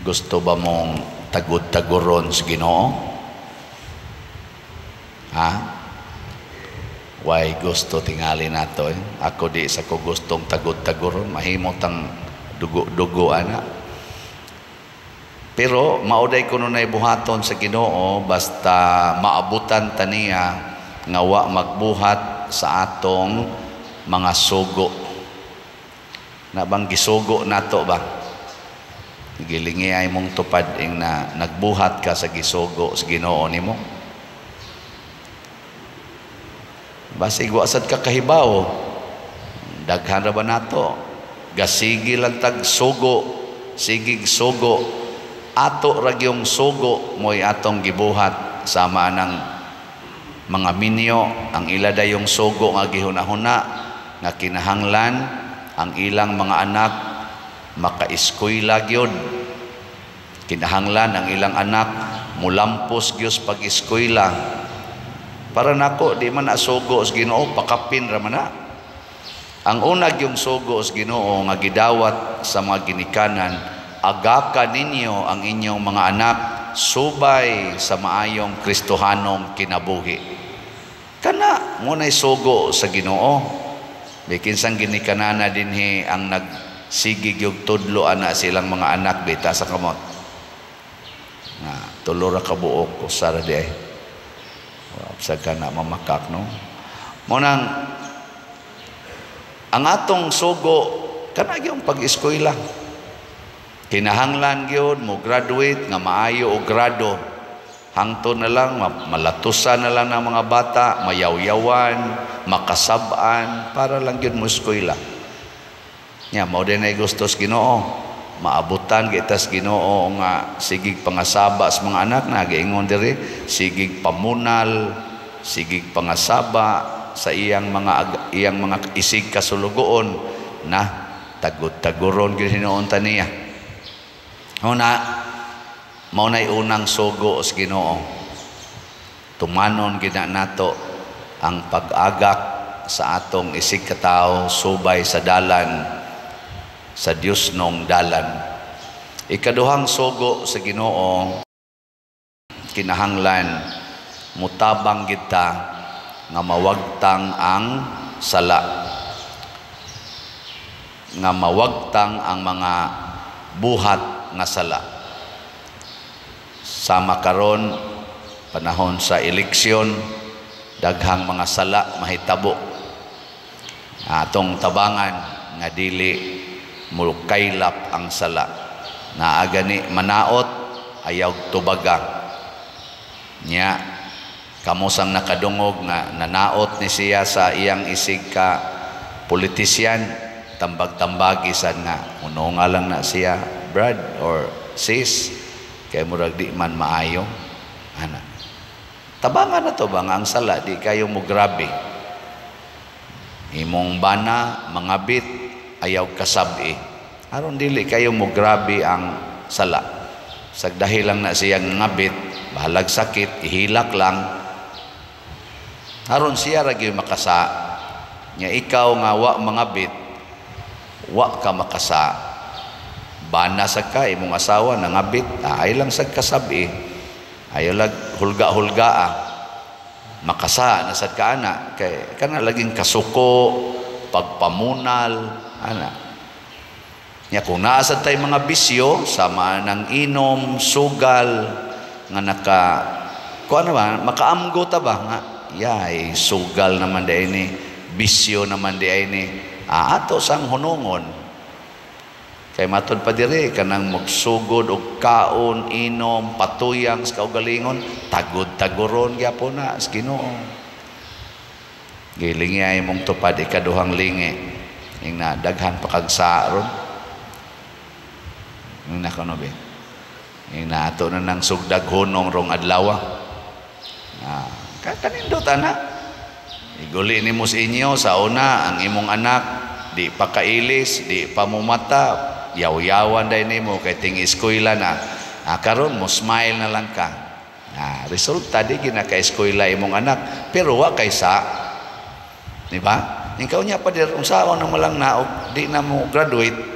Gusto ba mong tagud-taguron sa Ginoo? Ha? Why gusto tingali nato eh? Ako di sa ko gustong tagud-taguron, mahimo tang dugo-dugo ana. Pero mao day kuno nay buhaton sa Ginoo basta maabutan ta niya nga wa magbuhat sa atong mga sugo. Na bang gisugo nato ba? Gilingi ay mong tupad ing na nagbuhat ka sa gisugo sa Ginoo nimo. Basig wa sad ka kahibaw. Daghan ra ba nato? Gasigi lang tag sugo, sigig sugo. Ato ra gyung sugo mo'y atong gibuhat sama nang mga minyo ang ila dayong sugo nga gihunahuna nga kinahanglan ang ilang mga anak makaeskwela gyud. Kinahanglan ang ilang anak mulampos gyud pag-eskwela. Para nako di man na sugo sa Ginoo, pakapin ra man na. Ang una gyung sugo sa Ginoo nga gidawat sa mga ginikanan, agaka ninyo ang inyong mga anak subay sa maayong Kristohanong kinabuhi. Kana mo nay sugo sa Ginoo. Bikinsang ginikanana dinhi ang nagsigig og tudlo ana silang mga anak bita sa kamot. Nga tulo ra ka buok usa ra di ay. Sa ka na mamakak no. Mo nang ang atong sugo kana gyung pag-eskwela. Kinahanglan gyud mo graduate nga maayo og grado. Hangtod na lang malatusan na lang ng mga bata, mayawyawan, makasab-an para lang gyud mo eskwela. Nya mao din ay gusto sa Ginoo. Maabutan gitas Ginoo nga sigig pangasaba sa mga anak na giingon diri, sigig pamunal, sigig pangasaba sa iyang mga isig kasulugoon na tagud-taguron gyud hinuon ta niya. Una, mao nay unang sugo sa Ginoo. Tumanon gid nato ang pag-agak sa atong isig katawo subay sa dalan sa Dios nong dalan. Ikaduhang sugo sa Ginoo, kinahanglan mutabang kita nga mawagtang ang sala, nga mawagtang ang mga buhat nga sala. Sama karon panahon sa eleksyon, daghang mga sala mahitabo. Atong tabangan nga dili mukaylap ang sala. Naa gani manaot ayaw tubaga. Nya kamo sang nakadungog nga nanaot ni siya sa iyang isig ka politisyan, tambag-tambagi sad nga uno nga lang na siya brad or sis kay murag di man maayo ana. Tabangan na to ba nga ang sala di kayo mo grabe. Imong bana mangabit ayaw kasabi. Aron dili kayo mo grabe ang sala. Sagdahi lang na siyang ngabit, bahalag sakit, ihilak lang. Aron siya ra gyud makasa. Nya ikaw nga wa mangabit, wa ka makasa. Bana sa ka imong asawa nangabit, ay lang sad kasabi. Ayaw lag hulga-hulga ah. Makasa na sad ka ana kay kana laging kasuko, pagpamunal ana. Nya kung naa sad tay mga bisyo sama ng inom, sugal nga naka kuan ba makaamgo ta ba nga yay sugal naman di ni, bisyo naman di ni, ato sang hunungon. Kay matud pa diri kanang magsugod og kaon, inom, patuyang sa kaugalingon, tagod-taguron gyapon na sa Ginoo. Gilingi ay mong tupad ikaduhang lingi. Ing na daghan pa kag ron. Ing na kuno be. Ing na ato na nang sugdag hunong rong adlaw. Ah, kanindot ana. Iguli nimo sa inyo sa una ang imong anak di pa kailis, di pa mumata, yaw-yawan day nimo kay ting eskwela na. Ah, karon mo smile na lang ka. Ah, resulta di ginaka-eskwela imong anak pero wa kay sa, di ba? Ikaw niya pa dir unsaon na mo lang na og di na mo graduate.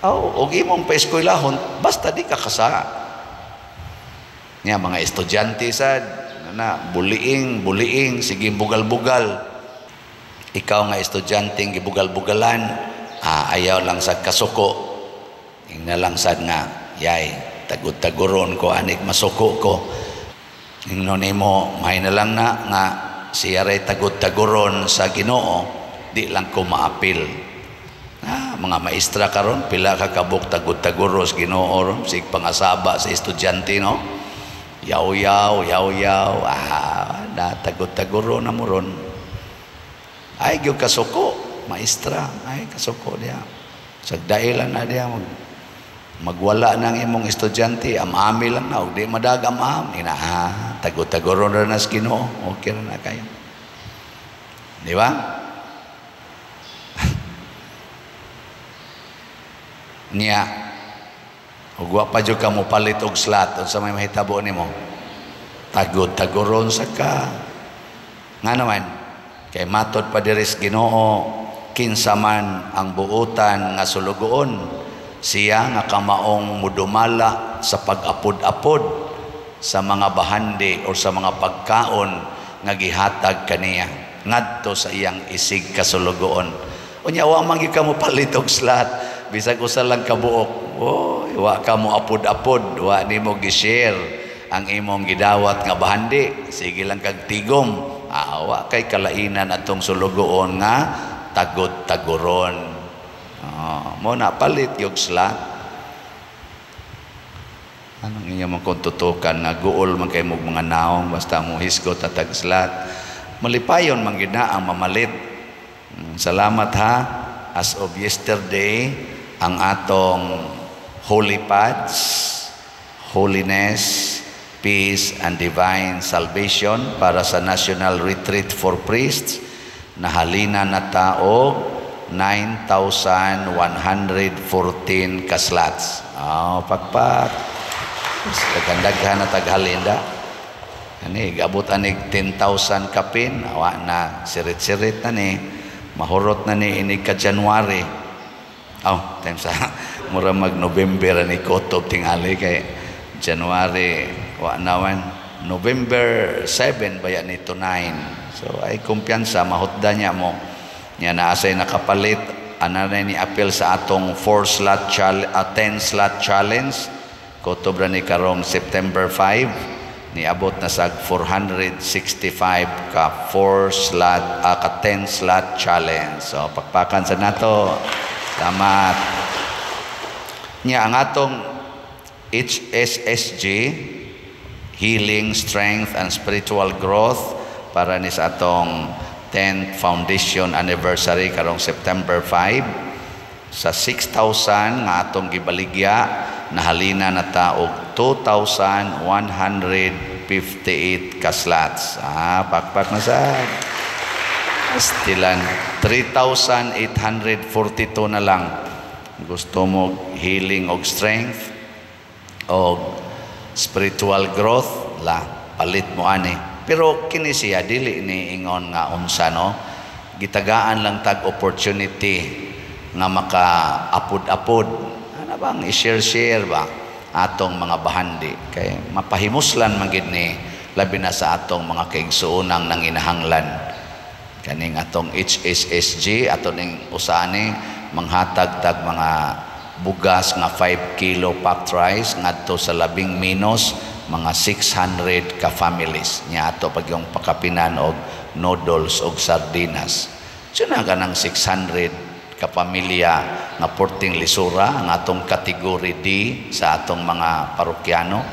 Aw, og imong paeskwelahon basta di ka kasa. Nya mga estudyante sad na buliing, buliing, sige bugal-bugal. Ikaw nga estudyante gibugal-bugalan, ayaw lang sa kasuko. Ingna lang sad nga, yay, tagud-taguron ko anik masuko ko. Ingno nimo, may na lang na nga siya ray tagud-taguron sa Ginoo, di lang ko maapil. Mga maestra karon pila ka kabuk tagud-taguro sa Ginoo ron, sig pangasaba sa estudyante, no? Yaw-yaw, yaw-yaw, na tagud-taguro na mo ron. Ay gyud kasuko, maestra, ay kasuko diya. Sagdailan na diya magwala ng imong estudyante, am-ami lang na, og di madag am-am, ina, tagud-taguro na na sa Ginoo, okay na na kayo. Di ba? Niya, ug wa pa jud ka mopalit og slot, unsa may mahitabo nimo? Tagud-taguron sa ka. Nga naman, kay matod pa diri sa Ginoo, kinsa man ang buotan nga sulugoon, siya nga kamaong mudumala sa pag-apod-apod sa mga bahandi o sa mga pagkaon nga gihatag kaniya ngadto sa iyang isig kasulugoon. Unya wa man gyud ka mopalit og slot, bisag usa lang ka buok. Oy, wa ka mo apod-apod, wa nimo gi-share ang imong gidawat nga bahandi, sige lang kag tigom. Wa kay kalainan atong sulugoon nga tagod-taguron. Mo na palit yung slot. Anong inyo man kung tutukan nga guol man kay mog mga naong basta mo hisgot tatag slot. Malipayon man gid na ang mamalit. Salamat ha. As of yesterday, ang atong Holy Pads, Holiness, Peace and Divine Salvation para sa National Retreat for Priests, nahalina na tao 9,114 ka-slots. Oh, pakpak. Daghan-daghan na taghalinda. Ani, gabot anig 10,000 kapin. Awa na, sirit-sirit na ni. Mahurot na ni inig ka January. Oh, time sa mura mag-November ani kutob tingali kay January wa naman. November 7 baya nito 9. So ay kumpiyansa mahutda niya mo. Nya naasay nakapalit ana na ni appeal sa atong 4 slot 10 slot challenge kutob ra ni karong September 5 niabot na sa 465 ka 4 slot ka 10 slot challenge. So pakpakan sa nato. Salamat. Nya ang atong HSSG, Healing, Strength and Spiritual Growth, para ni sa atong 10th Foundation Anniversary karong September 5, sa 6,000 nga atong gibaligya nahalina na ta og 2,158 ka slots. Pakpak na sad. Pastilan 3,842 na lang. Gusto mo healing og strength og spiritual growth, la palit mo ani. Pero kini siya dili ni ingon nga unsa, no, gitagaan lang tag opportunity nga maka-apod-apod, ana bang i-share-share ba atong mga bahandi kay mapahimuslan man gid ni, labi na sa atong mga kaigsuonang nanginahanglan. Kaning atong HSSG ato ning usani manghatag tag mga bugas nga 5 kilo packed rice ngadto sa labing minus mga 600 ka families. Nya ato pag yung pakapinan og noodles og sardinas. So na kanang 600 ka pamilya nga porting lisura ang atong kategory D sa atong mga parokyano,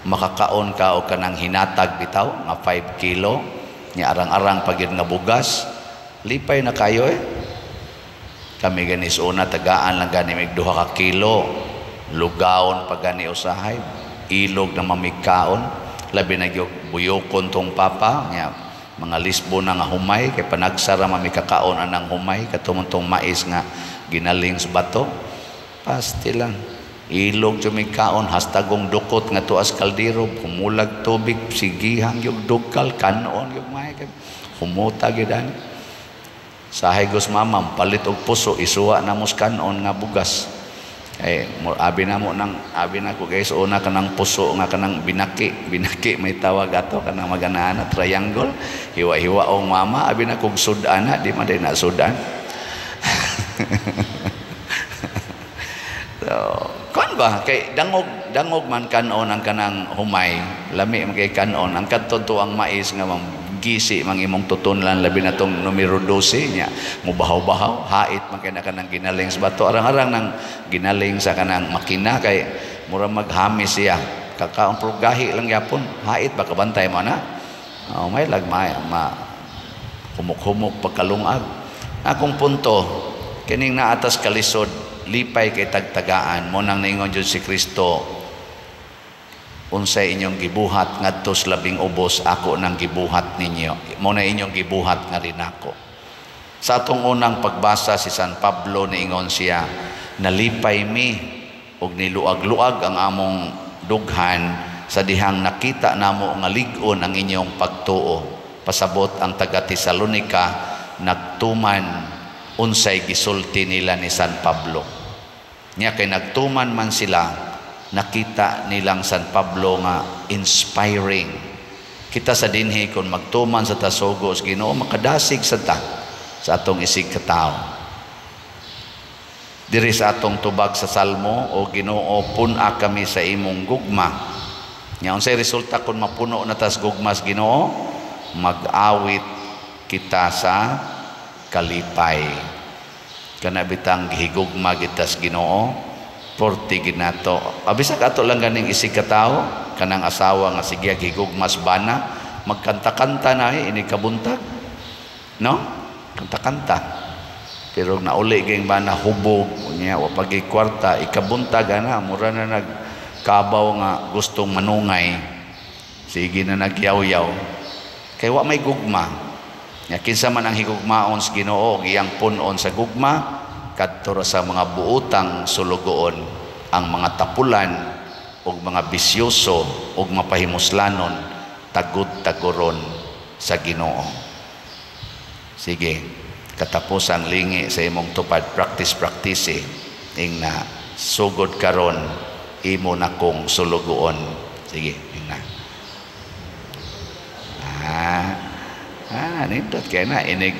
makakaon ka og kanang hinatag bitaw nga 5 kilo nya arang-arang pagid nga bugas, lipay na kayo eh. Kami gani una tagaan lang gani mig 2 ka kilo, lugawon pa gani usahay, ilog na mamigkaon, labi na gyud buyokon tong papa nya mga lisbo na nga humay kay panagsara mamikakaon anang humay katumong tong mais nga ginaling sa bato. Pasti lang ilog jumikaon hastagong dukot nga tuas kaldero, humulag tubig sigihang yung dukal kanon yung may humuta gyud ani. Sahay gus mamam palit og puso isuwa na mos kanon nga bugas. Ay, abi na mo nang abi na ko guys, una kanang puso nga kanang binaki, binaki may tawag ato kanang maganaan na triangle, hiwa-hiwa ong mama, abi na kog sudan na, di man day na sudan. So, kuan ba kay dangog dangog man kanon ang kanang humay, lami man kay kanon ang kadto ang mais nga gisi mang imong tutunlan, labi na tong numero 12 nya mubahaw-bahaw, hait man kay na kanang ginaling sa bato, arang-arang nang ginaling sa kanang makina kay mura maghamis siya kakaon pero gahi lang yapon, hait ba kabantay mo na? Oh, may lagmay ma humok-humok pagkalungag. Akong punto kining naatas kalisod, lipay kay tagtagaan mo nang ningon jud si Kristo, unsay inyong gibuhat ngadto sa labing ubos, ako nang gibuhat ninyo, mo na inyong gibuhat nga rin ako. Sa atong unang pagbasa, si San Pablo niingon siya, nalipay mi og niluag-luag ang among dughan sa dihang nakita namo nga lig-on ang inyong pagtuo. Pasabot ang taga Tesalonika nagtuman unsay gisulti nila ni San Pablo. Nya kay nagtuman man sila, nakita nilang San Pablo nga inspiring. Kita sa dinhi kung magtuman sa tasugo sa Ginoo, makadasig sa ta sa atong isig katawo. Diri sa atong tubag sa Salmo, o Ginoo, pun-a kami sa imong gugma. Nya unsay resulta kung mapuno na tas gugma sa Ginoo? Mag-awit kita sa kalipay. Kana bitang gihigugma kita sa Ginoo, porti ginato. Abisag ato lang ganing isig katawo, kanang asawa nga sige gihigugmas bana, magkanta-kanta na eh, ini kabuntag. No? Kanta-kanta. Pero nauli ging bana hubog, unya wa pagi kwarta, ikabuntag ana, mura na nagkabaw nga gustong manungay. Sige na nagyaw-yaw. Kay wa may gugma. Nya kinsa man ang higugmaon sa Ginoo, iyang pun-on sa gugma, kadto ra sa mga buotang sulugoon, ang mga tapulan ug mga bisyoso ug mapahimuslanon, tagud-taguron sa Ginoo. Sige, katapos ang lingi sa imong tupad, practice practice eh. Ing na sugod karon imo na kong sulugoon. Sige, ing na. Nindot kay na inig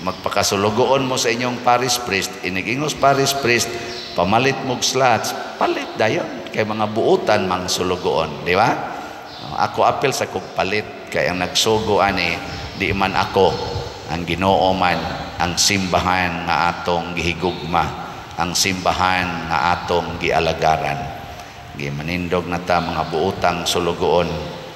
magpakasulugoon mo sa inyong parish priest, inig ingos parish priest, pamalit mog slots, palit dayon kay mga buotan mang sulugoon, di ba? Ako apel sa kog palit kay ang nagsugo ani di man ako, ang Ginoo man, ang simbahan nga atong gihigugma, ang simbahan nga atong gialagaran. Gimanindog na ta mga buotang sulugoon.